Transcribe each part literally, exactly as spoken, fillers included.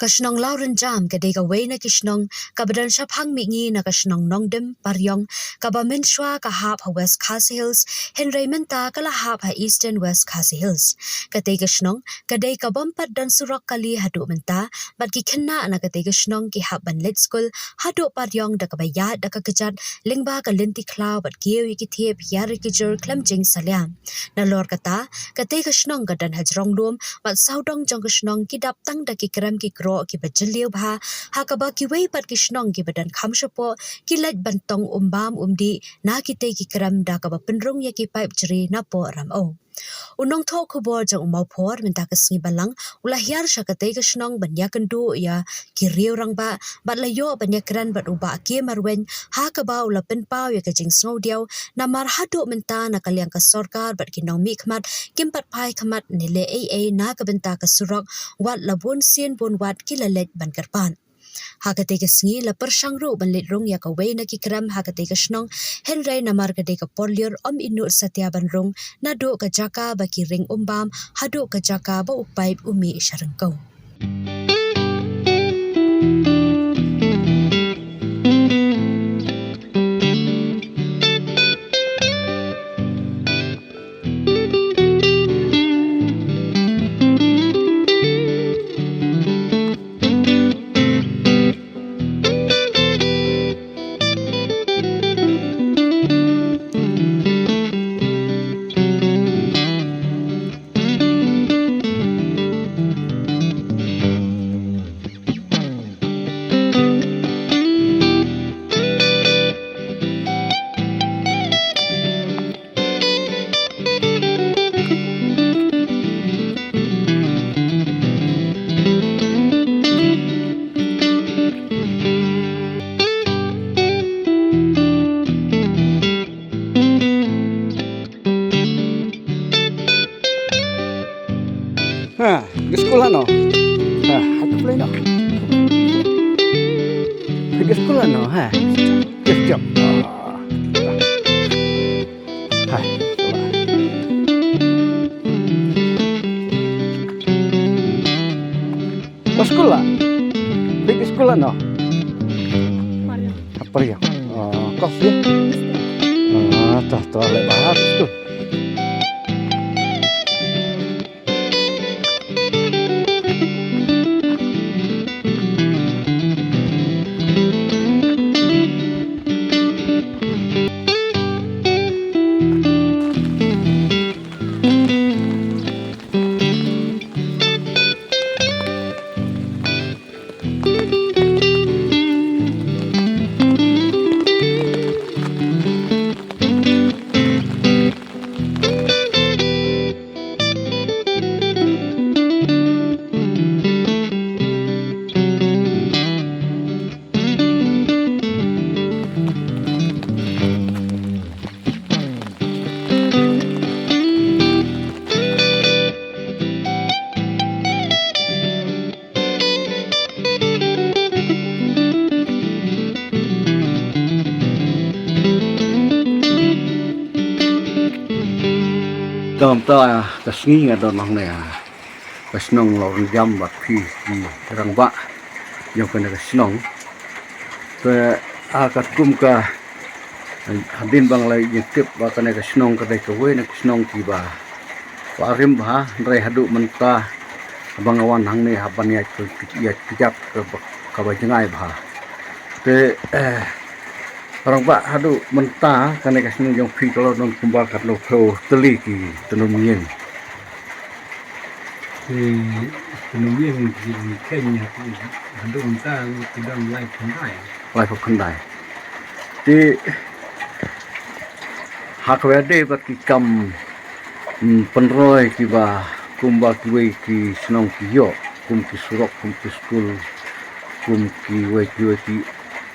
Ka shnong Lawrynjam ka dei kawei na ki shnong kaba don shaphang mihngi na ka shnong Nongdim Pariong, kaba mynshuwa ka hap ha West Khasi Hills, hynrei mynta ka la hap ha Eastern West Khasi Hills. Katei ka shnong ka dei kabym pat don surok kali haduh mynta, bad ki khynnah na katei ka shnong ki hap ban leit skul haduh Pariong da kaba ïaid da ka kjat lyngba ka lynti khlaw bad kiew ïa ki thiep ïa ri ki jur khlem jingsalia. Nalor kata, katei ka shnong ka don ha jrong lum, bad sawdong jong ka shnong ki dap tang da ki krem ki krok kiba jylliew bha, ha kaba kiwei pat ki shnong kiba don kham shapoh ki leit ban tong um bam um dih na kitei ki krem da kaba pynrung ïa ki paip jri napoh Ramew. U nongthoh khubor jong u Mawphor mynta ka sngi Balang u la hiar sha katei ka shnong ban ïakynduh ïa ki riew rangbah, bad la ïoh ban ïakren bad u Bah K Marwein, ha kaba u la pynpaw ïa ka jingsngewdiaw, namar haduh mynta na ka liang ka sorkar bad ki nongmihkhmat kim pat phai khmat ne leh ei ei na ka bynta ka surok, wat la bun sien bun wat ki la leit ban kyrpad. Ha katei ka sngi la pyrshang ruh ban leit rung ïa kawei na ki krem ha katei ka shnong, hynrei namar ka dei ka por lyiur ym i nud satia ban rung naduh ka jaka ba ki ring um bam haduh ka jaka ba u paip u mih sha ryngkew. Ha, phi skul hano? Ha, ha ka play no. Phi skul hano, ha? Yes, jump. Ah. Ha. Ba skul la? Phi skul hano? Pariang. Ah, pariang. Ah, kos ya? Ah, toh, toh, leh ba skul. Te mynta ka sngi nga don hangne ha ka shnong Lawrynjam bad phi ki rangbah jong kane ka shnong. Te ha katkum ka Hadien ba nga la ïoh tip ba kane ka shnong ka dei kawei na ki shnong kiba, ba rim bha, hynrei haduh mynta ba nga wan hangne hap ban ïaid, ïaid kjat kaba, kaba jngai bha. Te, eh, rangbah, haduh mynta kane ka shnong jong phi ka la don kumba katno phew tylli ki tnum ïing. Ki tnum ïing ki kheiñ haduh mynta ki don laiphew khyndai. Laiphew khyndai. Te ha kaba ïadei bad ki kam, mm, pynroi kiba kumba kiwei ki shnong ki ïoh, kum ki surok, kum ki skul, kum kiwei kiwei ki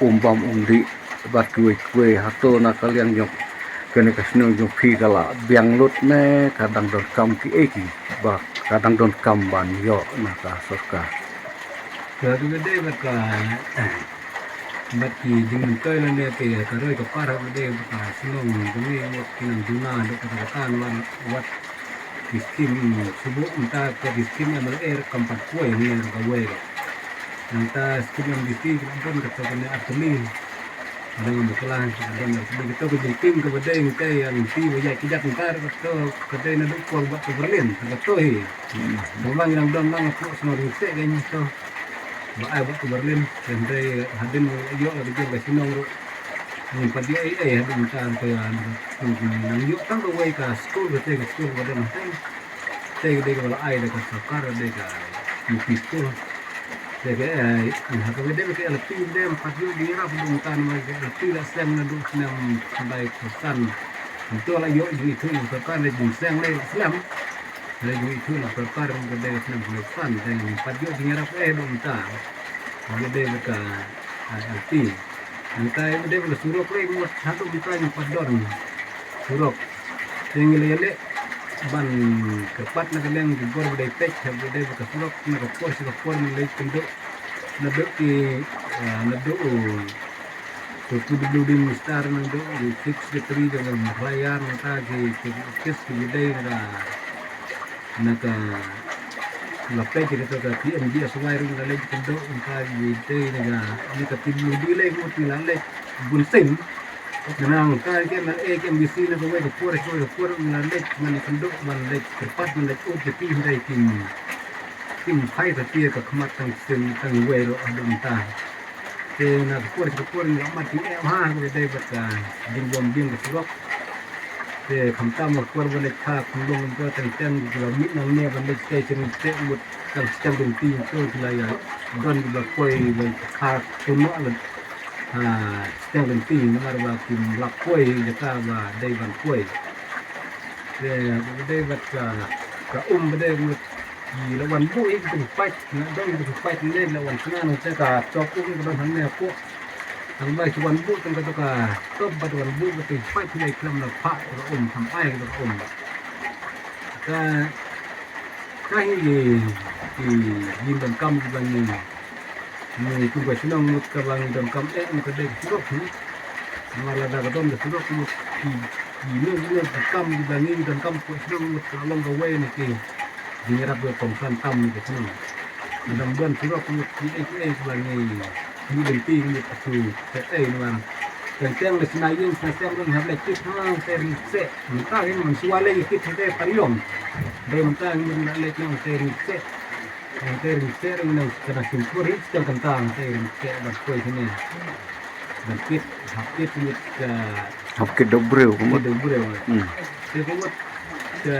um bam um dih bad kiwei kiwei, hato na ka liang jong kane ka shnong jong phi ka la biang lut ne ka dang donkam kiei kiba ka dang donkam ban ïoh na ka sorkar? Ka dei bad ka, bad ki jingmyntoi lane ki, ka roi ka par, ka dei bad ka shnong jong ngi, wat ki nang duna da kata kata, wat, wat ki skim shuh mynta, ka ki skim M L A kam pat poi ne kawei. Nangta skim MDC ki la don kato kane artylli. Nang bakla ki la don artylli, kato ka jingtim kaba dei ngi te ïa lynti ba ïaid kjat nangta, kato ka dei naduh por Bah Taberlin, kato hi. Tang ba ngi dang don lang hapoh shnong Ringseh kein to. Ba ai Bah Taberlin, hynrei hadien ba ïoh la ka jong ka shnong ruh, ngim pat ïoh ei ei hadien ka, ka nang ïoh tang kawei ka skul, ka te ka skul ba don hangtei. Te ka dei kaba la ai da ka sorkar, dei ka U P school. Te ka, eh, ha kaba dei ka L P, dei pat ïoh jingïarap, dei ka, namar ka L P la seng naduh snem khyndai phew san. Nangta la ïoh jingithuh na sorkar, dei jingseng lei la slem. Dei jingithuh na sorkar ka dei snem khyndai phew san, dei pat ïoh jingïarap eh dei nangta. Ka dei ka, ah, L P. Nangta dei ka surok lei, mut haduh mynta ngim pat don surok. Te ngi la ïaleh ban kyrpad na ka liang ki bor ba dei peit, ha ba dei ka surok na ka por sha ka por, ngi leit kynduh naduh ki, ah, naduh u, u P W D minister, naduh u chief secretary jong ka Meghalaya, nangta ki, ki office ki ba dei na ka, na ka, la peit ïa kata ka P M G S Y ruh ngi la leit kynduh, nangta ki ba dei na ka, na ka P W D lei mut ngi la leit bun sien. Nangta ki M L A, ki M D C na kawei ka por, kawei ka por ngi la leit, ngi la kynduh ban leit kyrpad, ban leit ud ïa ki, hynrei kim, kim phai satia ka khmat tang sien tang wei ruh haduh mynta. Te na ka por ka por ngi la mad jingeh bha ha kaba dei bad ka jingbym biang ka surok. Te khamtam ka por ba leit kha khunlung, kumta teng teng ki la mih nangne ban leit sha Ringseh, mut tang sha Ringseh, kumta ki la ïa don ki ba poi ba kha khunlung, ah, sha Ringseh, namar ba kim lah poi jaka ba dei ban poi. Te ba dei bad ka, ka um ba dei, mut ki la wan buh ïa ki tyngpait, nga don ki tyngpait ne, la wan sna nangta ka top um ka don hangne hapoh. Tang ba ki wan buh tang kato ka top, ba wan buh ka tyngpait, ki la khlem la phah ka um, tang ai ka um. Ka, ka hi ki, ki jingdonkam kiba ngi, ngi kum ka shnong mut kaba ngi donkam eh, mut ka dei ka surok hi. Namar lada ka don ka surok mut ki, ki ne, ki ne ki kam kiba ngi donkam ka shnong mut ka long kawei na ki jingïarap ka kongsan tam ka shnong. Lada ym don surok mut kiei kiei kiba ngi, ngi lynti mut ka shu set ei namar. Teng teng la shna ïing shna sem ruh hap leit kit ha Ringseh. Mynta hi mynshuwa lei kit ha Pariong. Dei mynta ngi la leit na Ringseh. Nangta Ringseh ruh nang kane Shymphor hi sdang kynta, nangta Ringseh ban poi kine. Ban kit, hap kit mut ka, hap kit da u briew, ka mut da u briew. Hmm. Te ka mut ka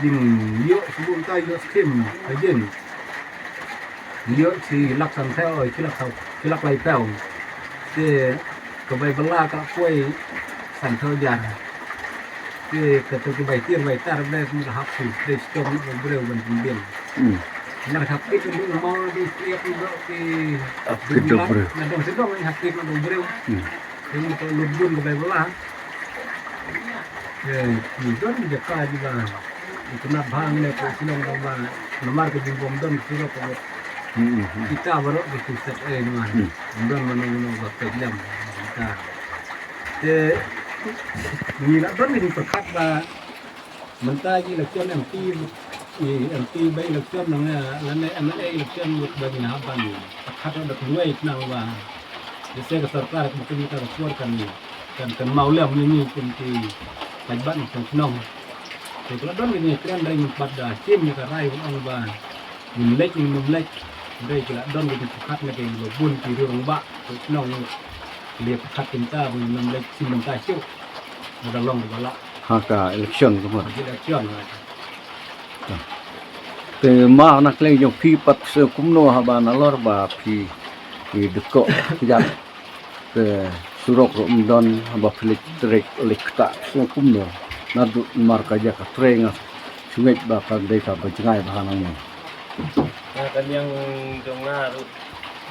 jingïoh shuh mynta ïoh skim ka jing. Ïoh shi lak san phew, shi lak san, shi lak lai phew. Te ka bai bylla ka poi san phew hajar. Te kato ki bai tiar bai tar ba ki la hap shu trei shitom na u briew ban pynbiang. Hmm. Nga hap kit na dong mau dong striap na dong ki. Hap kit na u briew. Na dong sdang hap kit na dong briew. Hmm. Te ngi to lut bun ka bai bylla. Te ngi don jaka ji ba. Ngi kynat bha ngi ne ko shnong dong ba. Namar ka jingbym don surok ka. Hmm, hmm. Kita baroh ki tu set eh namar. Hmm. Don mano mano ba peit lem. Kita. Te ngi la don ngi pyrkhat ba mynta ki election M P, i M P by election nang, eh, lane M L A election mut ba ngi hap ban pyrkhat da kawei khnang ba lehse ka sorkar ka mungkin mynta ka por kan, kan, kan kynmaw lem ïa ngi kum ki paidbah nongshong shnong. Te ka la don ka jingkren da ngi pat da shim ïa ka rai ban ong ba ngin leit ngin ym leit. Hynrei ki la don ka jingpyrkhat na ki ba bun ki riew rangbah ka shnong. Ki la pyrkhat kumta ba ngin ym leit shim bynta shuh. Nga da long kaba lah. Ha ka election ka mut. Ha ka election. Te ma na kleng jong phi pat sa kumno haba nalor ba phi, phi dkoh kjat. Te surok ruh ym don haba phi leit trei leit ktah sa kumno. Naduh namar ka jaka trei nga sngewthuh ba ka dei kaba jngai bha nangne. Na ka liang jong nga ruh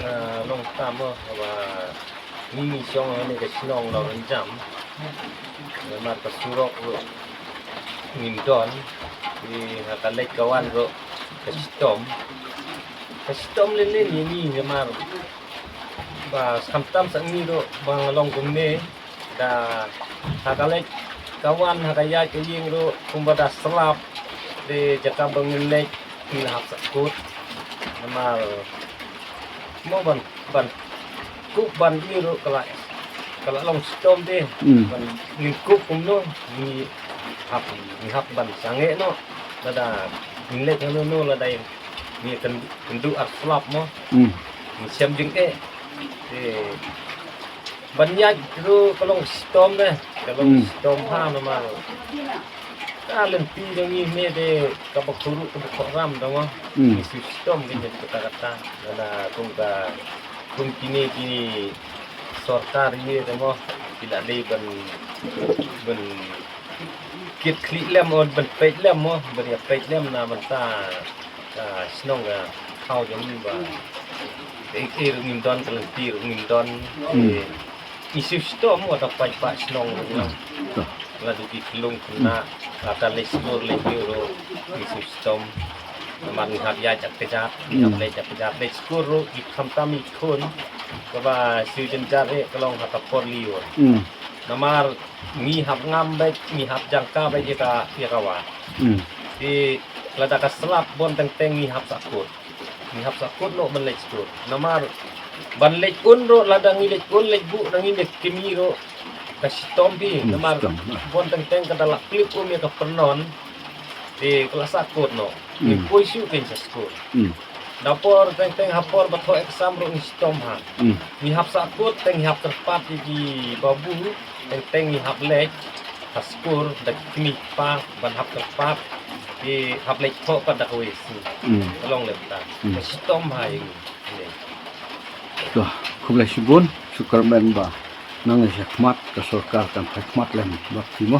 nga long tam mo haba ngi ngi shong ha kane ka shnong Nongrynjam. Namar ka surok ruh ngim don. Te ha ka leit ka wan ruh ka shitom. Ka shitom lynlyn ïa ngi namar ba khamtam sa ngi ruh ba nga long kumne. Da ha ka leit ka wan ha ka ïaid ka ïing ruh kumba da slap. Te jaka ba ngin leit ngi la hap sah kut. Namar Mo ban ban kup ban ïoh ruh ka la ka la long shitom te. Hmm. Ban ngin kup kumno, ngi hap ngi hap ban sangeh noh. Lada ngin leit hangno no lada ngi kan kan du ar slap mo. Hmm. Ngi sem jingeh. Te ban ïaid ruh ka long shitom te. Ka long Hmm. shitom ha namar ka lynti jong ngi ne te kaba khuruh kaba khoram dang mo. Hmm. Ngi shu shitom ngi jingeh kata kata. Lada kum ka kum kine kine sorkar ïa te mo ki la dei ban ban kit khlieh lem o ban peit lem mo ban ïa peit lem na bynta ka shnong ka thaw jong ngi ba ei ei ruh ngim don ka lynti ruh ngim don. Hmm. Eh, ngi shu shitom wat la paidbah shnong ruh lang. Hmm. Lada ki khlung khynnah, lada leit skul leit ïoh ruh ngi shu shitom. Namar ngi hap ïaid ïa ka kjat, ngi hap Hmm. leit ïa ka kjat, leit skul ruh ki khamtam ki khun kaba shu jynjar eh ka long ha ka por liur. Hmm. Namar ngi hap ngam beit, ngi hap jangka beit ïa ka ïa ka wah. Hmm. Te lada ka slap bun teng teng ngi hap sahkut. Ngi hap sahkut noh ban leit skul. Namar ban leit un ruh lada ngi leit un leit buh na ngi ne kmie ruh ka shitom phi. Hmm, namar shitom, ah. Bun teng teng ka da la klip um ïa ka pyrnon. Te ka la sahkut noh. Ngi Hmm. poi shuh kein sha skul. Hmm. Na por teng teng ha por ba thoh exam ruh ngi shitom ha. Hmm. Ngi hap sahkut teng ngi hap kyrpad ïa ki babu teng teng ngi hap leit ha skul da ki kmie kpa ban hap kyrpad ki hap leit thoh pat da kawei sngi. Hmm. Ka long lem ta. Hmm. Ka shitom ha ïa ngi. Ïa. To, khublei shibun, shu kyrmen ba nang ïa shakhmat ka sorkar kan phai khmat lem bad phi mo.